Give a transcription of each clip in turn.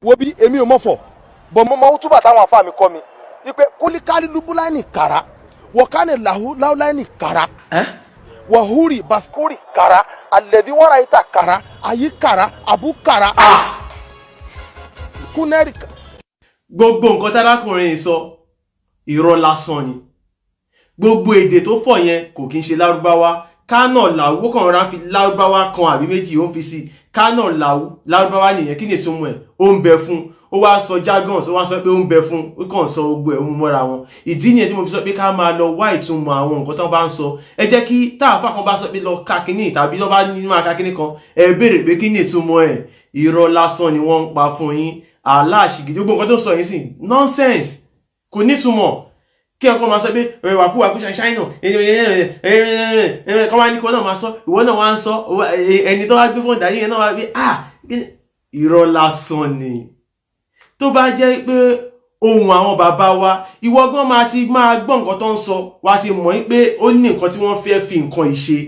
Wo bí èmi ò mọ̀fọ̀ bọ̀, mo mọ túbà táwọn afá mi kọ́ mi wípé kúlíkálí lúbúláìnì kàrá, wọ̀kánì làhú láúláìnì kàrá, wàhúrì baskúrì kàrá, àlẹ́dí wàrà ìta kàrá, ayí kàrá, àbú kàrá, kúnẹ́rì. Gbogbo nǹkan tárákùnrin yìí sọ, irọ́ lásán ni. Gbogbo èdè tó fọ̀ yẹn kò kí ń ṣe Lárúbáwá. Kánà làwú, ó kàn rọra fi Lárúbáwá kan àbí méjì ó ń fi sí. Kánà làwú, Lárúbáwá nìyẹn. Kí ni ìtumọ̀ ẹ̀? Ó ń bẹ fún. Ó wá sọ jargons, ó wá sọ pé ó ń bẹ fún, ó kàn sọ gbogbo ẹ̀, ó mú mọ́ra wọn. Ìdí nìyẹn tí mo fi sọ pé ká máa lọ wá ìtumọ̀ àwọn nǹkan tó bá ń sọ. Ẹ jẹ́ kí táàfà kan bá sọ pé lọ ka kínní, tàbí tó bá ní máa ka kínní kan, ẹ béèrè pé kí ni ìtumọ̀ ẹ̀. Irọ́ lásán ni wọ́n ń pa fún yín. Aláàṣìgìdì, gbogbo nǹkan tó sọ yín sí nonsense, kò nítumọ̀. Kí ọkọ máa sọ pé wàkúwàkú ṣàìṣàì náà kọ́ wá ní kó náà máa sọ, ìwọ náà wá ń sọ, ẹni tó wá gbé fóònù dání yẹn náà wá gbé, ah, irọ́ lásán ni. Tó bá jẹ́ pé ohun àwọn bàbá wa, ìwọ gan máa ti máa gbọ́ nǹkan tó ń sọ, wá ti mọ̀ pé ó ní nǹkan tí wọ́n fẹ́ fi nǹkan ìṣe.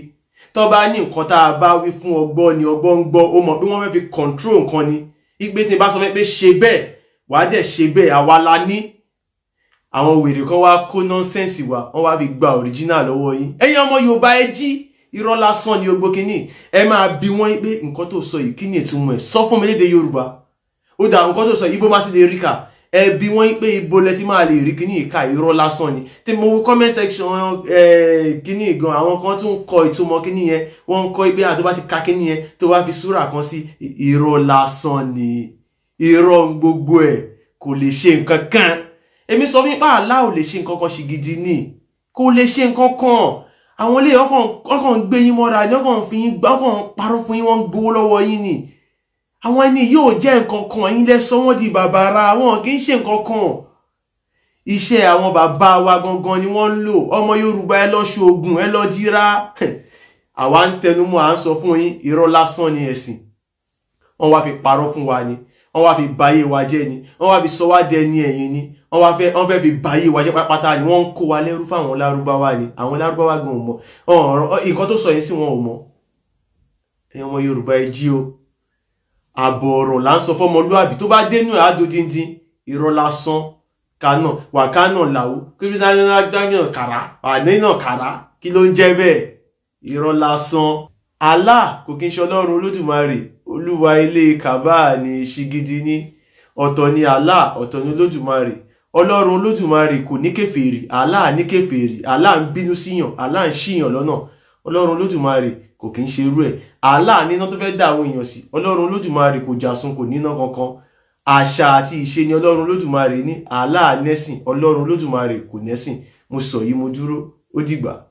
Tó bá ní nǹkan tá a bá wí fún ọgbọ́n ni ọgbọ́n ń gbọ́, ó mọ̀ pé wọ́n fẹ́ fi control nǹkan ni. Ìgbé tí n bá sọ pé ṣe bẹ́ẹ̀, wàá dẹ̀ ṣe bẹ́ẹ̀. Àwa la ní àwọn wèrè kan wá kó nonsense wá, wọ́n wá fi gba original lọ́wọ́ yín. Ẹ̀yin ọmọ Yorùbá, ẹ jí. Irọ́ lásán ni gbogbo kínní. Ẹ máa bi wọ́n pé nǹkan tó sọ yìí, kí ni ìtumọ̀ ẹ̀? Sọ fún mi lédè Yorùbá. Ó dà, nǹkan tó sọ yìí, ibo máa ti lè rí kà? Ẹ bi wọ́n pé ibo lẹ ti máa lè rí kíní ìka. Irọ́ lásán ni. Tí mo wo comment section kíní gan, àwọn kan tún kọ ìtumọ̀ kíní yẹn, wọ́n ń kọ pé àti bá ti ka kíní yẹn, tó bá fi súrà kan sí. Irọ́ lásán ni, irọ́ gbogbo ẹ̀, kò lè ṣe nǹkan kan. Èmi sọ fún yín pé Allah ò lè ṣe nǹkan kan. Ṣìgìdì ni, kò lè ṣe nǹkan kan. Àwọn ilé ọkàn ń gbé yín mọ́ra ni, ọkàn ń fi yín gbá, ọkàn ń parọ́ fún yín, wọ́n ń gbowó lọ́wọ́ yín ni. Àwọn ẹni yóò jẹ́ nǹkan kan, yín lẹ sọ wọ́n di bàbàrà. Wọn kì í ṣe nǹkan kan. Iṣẹ́ àwọn bàbá wa gangan ni wọ́n ń lò. Ọmọ Yorùbá, ẹ lọ ṣoògùn, ẹ lọ dira. Àwa ń tẹnumọ́, à ń sọ fún yín, irọ́ lásán ni ẹ̀sìn. Wọ́n wá fi parọ́ fún wa ni, wọ́n wá fi bayé wa jẹ́ ni, wọ́n wá fi sọ wá dẹni ẹ̀yìn ni, wọ́n fẹ́ fi bayé wa jẹ́ pátápátá ni. Wọ́n ń kó wa lẹ́rú fáwọn Lárúbáwá ni. Àwọn Lárúbáwá gan ò mọ̀ ọ̀rọ̀ nǹkan tó sọ yẹn sí, wọn ò mọ̀. Ẹ̀yin ọmọ Yorùbá, ẹ jí o. Àbọ̀ ọ̀rọ̀ là ń sọ fọ́mọlúàbí, tó bá dénú ẹ̀ á dodindin. Irọ́ lásán. Kánà wà, kánà làwù, kí kàrá wà nínà kàrá, kí ló ń jẹ́ bẹ́ẹ̀? Irọ́ lásán. Allah kò kí ń ṣe Ọlọ́run Olódùmarè. Olúwa ilé Kàbá ní ṣìgìdì ní. Ọ̀tọ̀ ni Allah, ọ̀tọ̀ ni Olódùmarè. Ọlọ́run Olódùmarè kò ní kèfèrí, Allah ní kèfèrí. Allah ń bínú síyàn, Allah ń ṣìyàn lọ́nà. Ọlọ́run Olódùmarè kò kí ń ṣe irú ẹ̀. Allah níná tó fẹ́ dá àwọn èèyàn sí. Ọlọ́run Olódùmarè kò jàsùn, kò níná kankan. Àṣà àti ìṣe ni Ọlọ́run Olódùmarè ní. Allah nẹ́sìn, Ọlọ́run Olódùmarè kò nẹ́sìn. Mo sọ yìí, mo dúró. Ó dìgbà.